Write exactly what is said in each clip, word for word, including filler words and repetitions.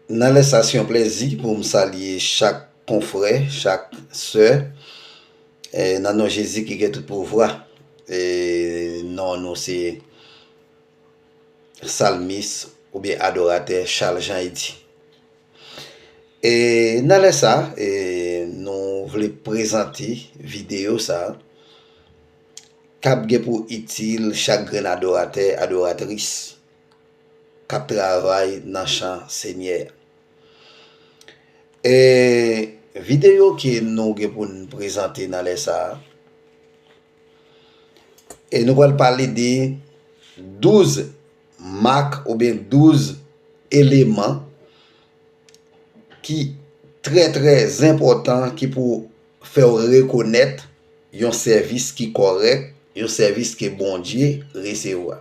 Nan lè sa, se yon plèzi pou m salye chak konfrè, chak sè, eh, nan non Jezi ki gen tout pouvwa. Eh, non nou se salmis oubyen adoratè Charles Jean Eddy. E nan lè sa, e, nou vle prezante videyo sa k ap gen pou itil chak grenn adoratè, adoratris k ap travay nan chan Senyè a. E videyo ke nou gen pou n prezante nan lè sa a, e nou pral pale de douz mak oubyen douz eleman ki trè, trè enpòtan, ki pou fè w rekonèt yon sèvis ki kòrèk, yon sèvis ke Bondye resevwa.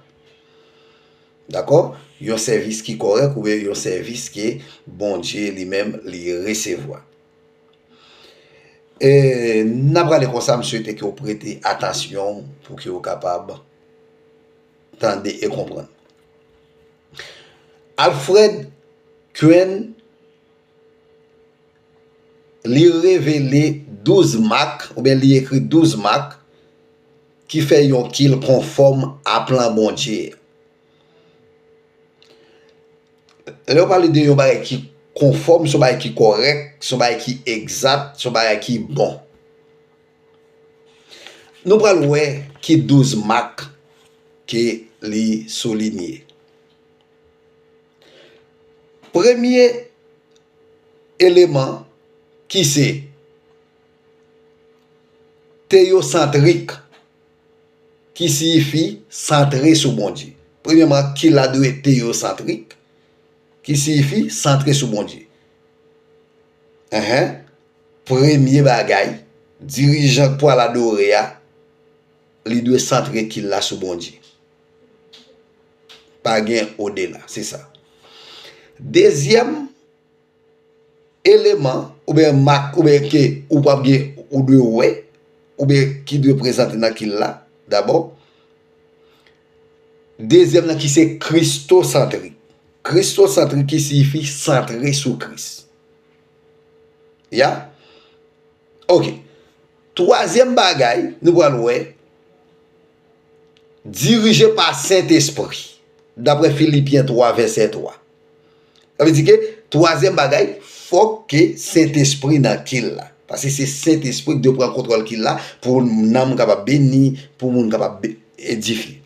Dakò? Yon sèvis ki kòrèk oubyen yon sèvis ke Bondye li menm li resevwa. E, n ap prale konsa, m swete ke w prete atansyon pou ke w kapab tande e konprann. Alfred Kuhn, li revele douz mak, oubyen li ekri douz mak ki fè yon kil konfòm a plan Bondye. Lè yo pale de yon bagay ki konfòm, se yon bagay ki kòrèk, se yon bagay ki egzat, se yon bagay ki bon. Nou pral wè ki douz mak ke li soulinye. Premye eleman ki se teyosantrik, ki siyifi santre sou Bondye. Premyèman, kil la dwe teyosantrik, ki siyifi santre sou Bondye. Enhen. Premye bagay, dirijan k pral adore a, li dwe santre kil la sou Bondye. Pa gen odela, se sa. Dezyèm eleman, oubyen mak, oubyen ke ou p ap gen, ou dwe wè, oubyen ki dwe prezante nan kil la, dabò. Dezyèm nan ki se kristosantrik. Kristosantrik ki siyifi santre sou Kris. Ya? Ok. Twazyèm bagay, nou pral wè, dirije pa Sentespri, daprè Filipyen twa, vèsè twa. Sa vle di ke, twazyèm bagay, fòk ke Sentespri nan kil la. Paske se Sentespri ki dwe pran kontwòl kil la pou nanm kapab beni, pou moun kapab be- edifye.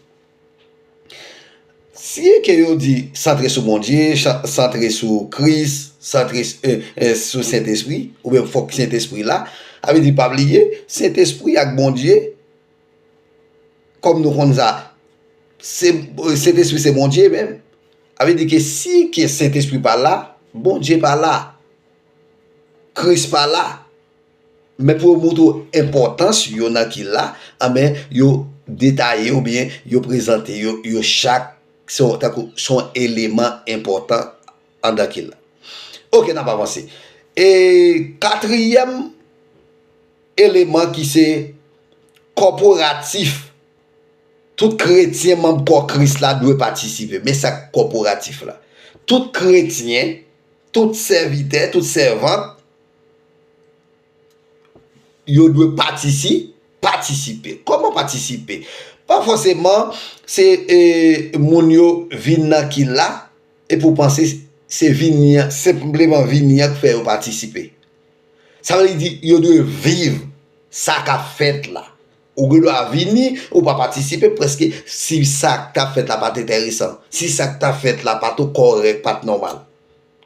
Si ke yo di santre sou Bondye, cha- santre sou Kris, santre s- e, e, sou Sentespri, oubyen fòk Sentespri la, sa vle di pa bliye, Sentespri ak Bondye, kòm nou konn sa, se, Sentespri se Bondye menm. Sa vle di ke si ke Sentespri pa la, Bondye pa la, Kris pa la. Men pou yo montre w enpòtans yo nan kil la, anben, yo detaye oubyen yo prezante yo, yo chak se yon, tankou, se yon eleman enpòtan anndan kil la. Ok, n ap avanse. E katriyèm eleman ki se kòporatif. Tout kretyen manm kò Kris la dwe patisipe. Men sa k kòporatif la. Tout kretyen, tout sèvitè, tout sèvant, yo dwe patisi- patisipe. Kòman patisipe? Pa fòseman se, e, moun yo vin nan kil la epi w panse se vini an, senpleman vini an k fè yo patisipe. Sa vle di yo dwe viv sa k ap fèt la. Ou gen dwa vini, ou pa patisipe, paske si sa k t ap fèt la pa t enteresan, si sa k t ap fèt la pa t kòrèk, pa t nòmal.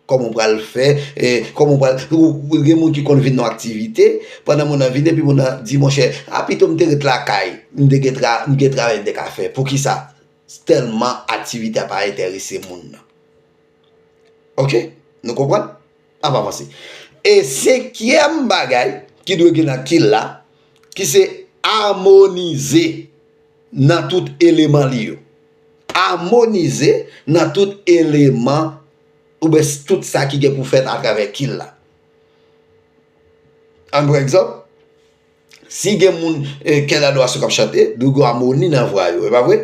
Kòman w pral fè, e, kòman w pral, ou, ou gen moun ki konn vin nan aktivite, pandan moun nan vin, epi moun nan di, monchè, a pito m te ret lakay, m te gen tra- m gen travay m te ka fè. Poukisa? Tèlman aktivite a pa enterese moun nan. Ok? Nou konprann? N ap avanse. E senkyèm bagay ki dwe gen nan kil la, ki se amonize nan tout eleman li yo. Amonize nan tout eleman oubyen s- tout sa ki gen pou fèt atravè kil la. Ann pran egzanp, si gen moun, e, kè ladorasyon k ap chante, dwe gen amoni nan vwa yo, e pa vre?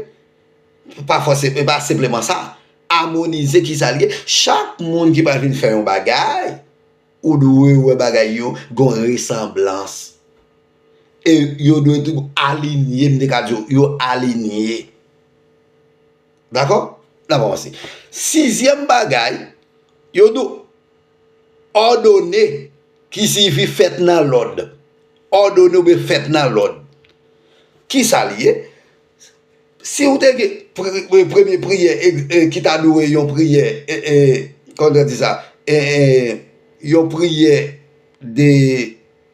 Pa fòse, e pa senpleman sa. amonize, ki sa l ye? Chak moun ki pral vin fè yon bagay, ou dwe wè bagay yo gon resanblans. E yo dwe tou alinye, m te ka di w, yo alinye. Dakò? N ap avanse. Sizyèm bagay, yo dwe òdone, ki siyifi fèt nan lòd. Òdone oubyen fèt nan lòd. Ki sa l ye? Si w te gen pri- premye priyè e- e- ki ta dwe yon priyè, e- e- kòman yo di sa? E- e- yon priyè de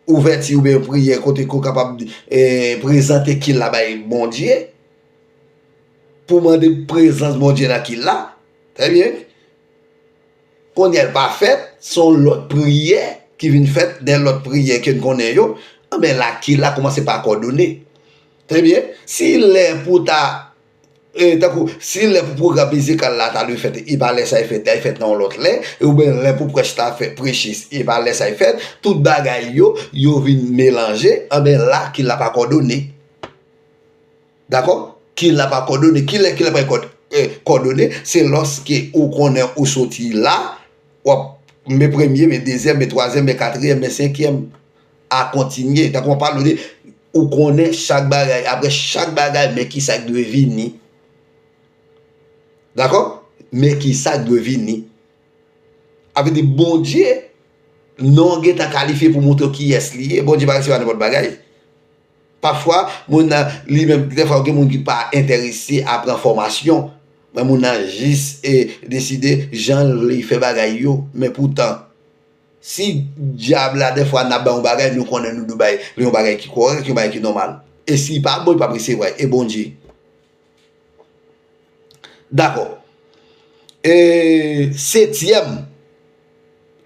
ouvèti oubyen yon priyè kote ke w kapab e- prezante kil la bay Bondye, pou mande prezans Bondye nan kil la. Trè byen. Kounye a l pa fèt, se yon lòt priyè ki vin fèt, de lòt priyè ke n konnen yo, anben la kil la kòmanse pa kòdone. Trè byen. Si lè pou ta, e, tankou, si lè pou pwogram mizikal la ta dwe fèt, e pa lè sa e fèt, la e fèt nan yon lòt lè, oubyen lè pou prèch ta fè, preche, e pa lè sa e fèt, tout bagay yo, yo vin melanje, anben la kil la pa kòdone. Dakò? Kil la pa kòdone. Kilè kil la pa kòd- e, kòdone? Se lòske ou konnen ou soti la, w ap men premye, men dezyèm, men twazyèm, men katriyèm, men senkyèm, a kontinye. Tankou w ap pale de, ou konnen chak bagay, apre chak bagay, men kisa k dwe vini. Dakò? Men kisa k dwe vini. Sa vle di Bondye, non gentan kalifye pou montre w kiyès li ye. Bondye pa resevwa nenpòt bagay. Pafwa, moun nan, li menm, dèfwa, gen moun ki pa enterese a pran fòmasyon. Men moun nan jis e deside jan l vle fè bagay yo. Men poutan, si dyab la, dèfwa, n ap bay yon bagay, nou konnen nou dwe bay li yon bagay ki kòrèk, yon bagay ki nòmal. E si pa bon, li p ap resevwa, e Bondye. Dakò. E setyèm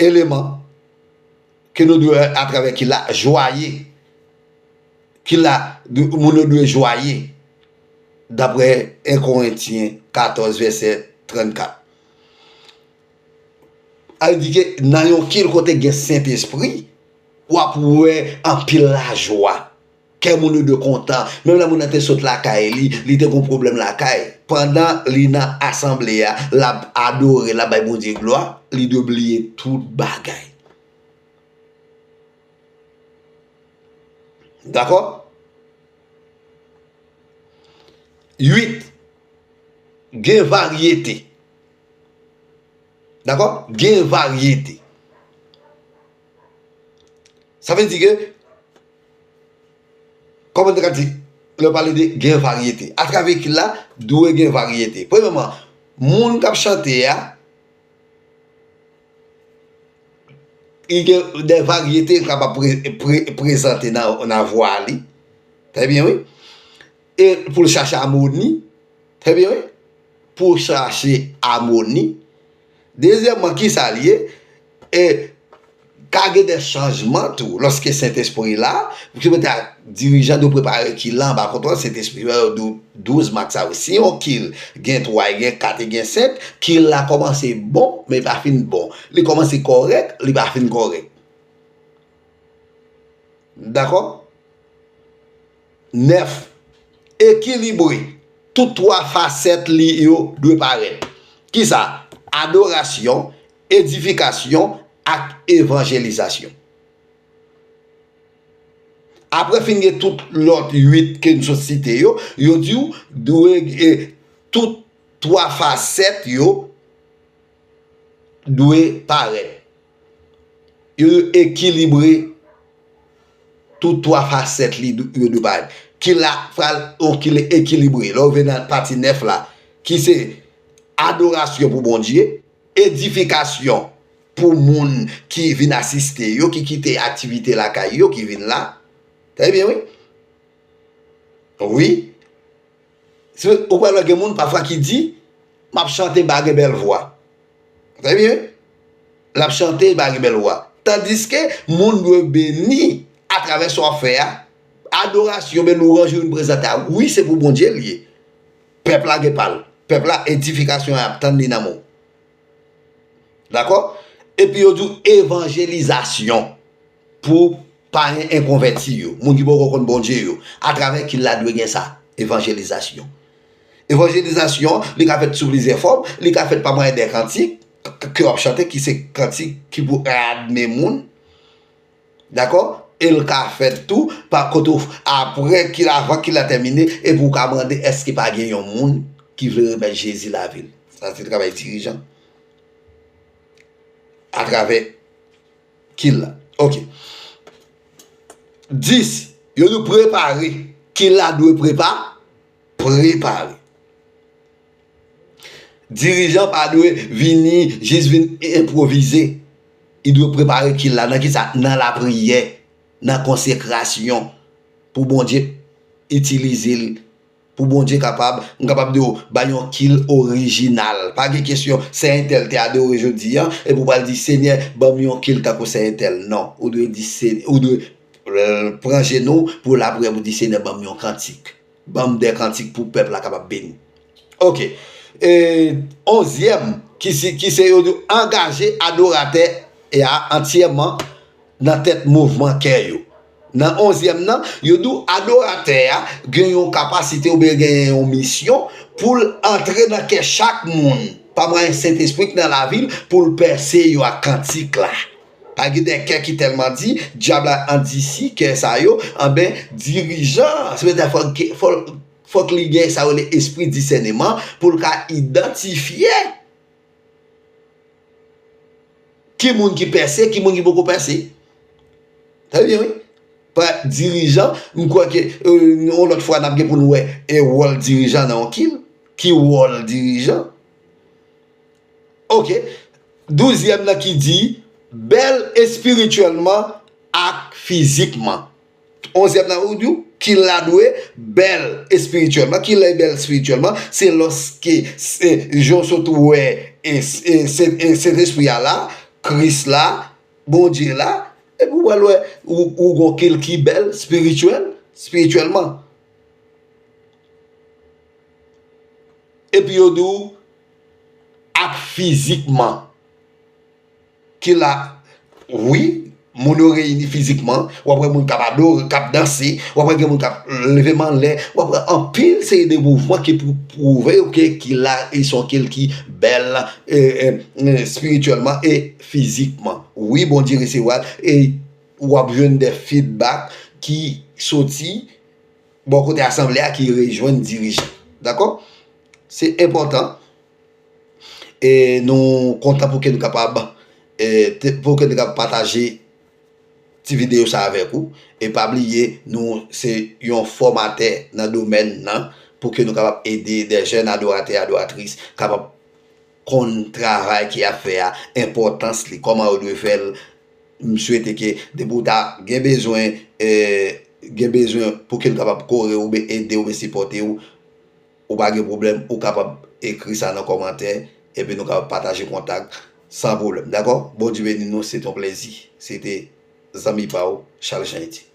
eleman ke nou dwe atravè kil la, jwaye. Kil la, moun yo dwe jwaye. Daprè en Korentyen katòz, vèsè trannkat. Sa vle di ke nan yon kil kote gen Sentespri, w ap wè anpil lajwa. Kè moun yo dwe kontan. Menm lè moun nan te sot lakay li, li te gon pwoblèm lakay. Pandan li nan asanble a, l ap adore, l ap bay Bondye glwa, li dwe bliye tout bagay. Dakò? Uit, gen varyete. Dakò? Gen varyete. Sa vle di ke, kòman te ka di, lè w pale de gen varyete. Atravè kil la, dwe gen varyete. Premyèman, moun k ap chante a, li gen de varyete l kapab pre- pre- prezante nan, nan vwa li. Trè byen, wi. E pou l chache amoni. Trè byen, wi. Pou chache amoni. Dezyèmman, ki sa l ye? E ka gen de chanjman tou. Lòske Sentespri la, ki mete a dirijan dwe prepare kil la anba kontwòl Sentespri a, yo dou- douz mak sa yo. Si yon kil gen twa, e gen kat, e gen senk, kil la kòmanse bon, men li pa fin bon. Li kòmanse kòrèk, li pa fin kòrèk. Dakò? Nèf, ekilibre. Tout twa fasèt li yo dwe parèt. Kisa? Adorasyon, edifikasyon ak evanjelizasyon. Apre fin gen tout lòt uit ke n sot site yo, yo di w dwe, e, tout twa fasèt yo dwe parèt. Yo ekilibre, tout twa fasèt li dwe- yo dwe parèt. Kil la pral yon kil ekilibre. Lè w rive nan pati nèf la, ki se adorasyon pou Bondye, edifikasyon pou moun ki vin asiste yo, ki kite aktivite lakay yo, ki vin la. Trè byen, wi. Wi. Si ou kwè lè gen moun pafwa ki di, "M ap chante, m pa gen bèl vwa." Trè byen. L ap chante, l pa gen bèl vwa. Tandiske moun dwe beni atravè sa w ap fè a. Adorasyon, ben lwanj ou vin prezante a, wi, se pou Bondye l ye. Pèp la gen pa l. Pèp la, edifikasyon an ap tann li nan men w. Dakò? Epi yo di w evanjelizasyon pou payen enkonvèti yo, moun ki poko konn Bondye yo, atravè kil la dwe gen sa, evanjelizasyon. Evanjelizasyon, li ka fèt sou plizyè fòm, li ka fèt pa mwayen de kantik k- ke w ap chante, ki se kantik ki pou adme moun. Dakò? E l ka fèt tou pa kote w, apre kil, avan kil la tèmine, epi w ka mande èske pa gen yon moun ki vle remèt Jezi lavi l. Sa se travay dirijan. Atravè kil la. Ok. Dis, yo dwe prepare. Kil la dwe prepa, prepare. Dirijan pa dwe vini, jis vin enpwovize. Li dwe prepare kil la. Nan kisa? Nan lapriyè, nan konsekrasyon, pou Bondye itilize l, pou Bondye kapab, m kapab di w, bay yon kil orijinal. Pa gen kesyon, sè entèl te adore jodi a, epi w pral di, Senyè, ban m yon kil tankou sè entèl. Non, ou dwe di, Se- ou dwe, euh, pran jenou pou lapriyè, pou di, Senyè, ban m yon kantik. Ban m de kantik pou pèp la kapab beni. Ok. E, onzyèm, ki se, ki se yo di, angaje adoratè a antyèman nan tèt mouvman kè yo. Nan onzyèm nan, yo di w adoratè a gen yon kapasite oubyen gen yon misyon pou l antre nan kè chak moun pa mwayen Sentespri k nan lavi l pou l pèse yo ak kantik la. Pa gen de kè ki tèlman di, dyab la andisi kè sa yo, anben, dirijan, se petèt fòk, fòk, fòk li gen sa yo rele espri disèneman pou l ka idantifye ki moun ki pèse, ki moun ki poko pèse. Trè byen, wi. Pa dirijan, m kwè ke, euh, yon lòt fwa n ap gen pou n wè e wòl dirijan nan yon kil. Ki wòl dirijan? Ok. Douzyèm nan ki di, bèl espirityèlman ak fizikman. Onzyèm nan, ou di w, kil la dwe bèl espirityèlman. Kil la bèl espirityèlman? Se lòske, se, jan w sot wè, e, e, se, e, Sentespri a la, Kris la, Bondye la, epi w pral wè, ou, ou gon kil ki bèl, espirityèl, espirityèlman. Epi yo di w, ak fizikman. Kil la, wi, moun yo reyini fizikman, w ap wè moun k ap adore, k ap danse, w ap wè gen moun k ap leve men anlè, w ap wè anpil seri de mouvman ki pou pwouve w ke kil la, e se yon kil ki bèl, e, e, e, espirityèlman e fizikman. Wi, Bondye resevwa l, e w ap jwenn de feedback ki soti bò kote asanble a ki rejwenn dirijan. Dakò? Se enpòtan. E nou kontan pou ke nou kapab, e, te- pou ke nou kapab pataje ti videyo sa avèk ou. E pa bliye, nou se yon fòmatè nan domèn nan pou ke nou kapab ede de jèn adoratè, adoratris kapab konn travay ke y ap fè a, enpòtans li, kòman yo dwe fè l. M swete ke depi w ta gen bezwen, e, gen bezwen pou ke l kapab kore w, oubyen ede w, oubyen sipòte w, ou pa gen pwoblèm, ou kapab ekri sa nan kòmantè, epi nou kapab pataje kontak san pwoblèm. Dakò? Bondye beni nou, se te yon plezi. Se te zanmi pa w, Charles Jean Etienne.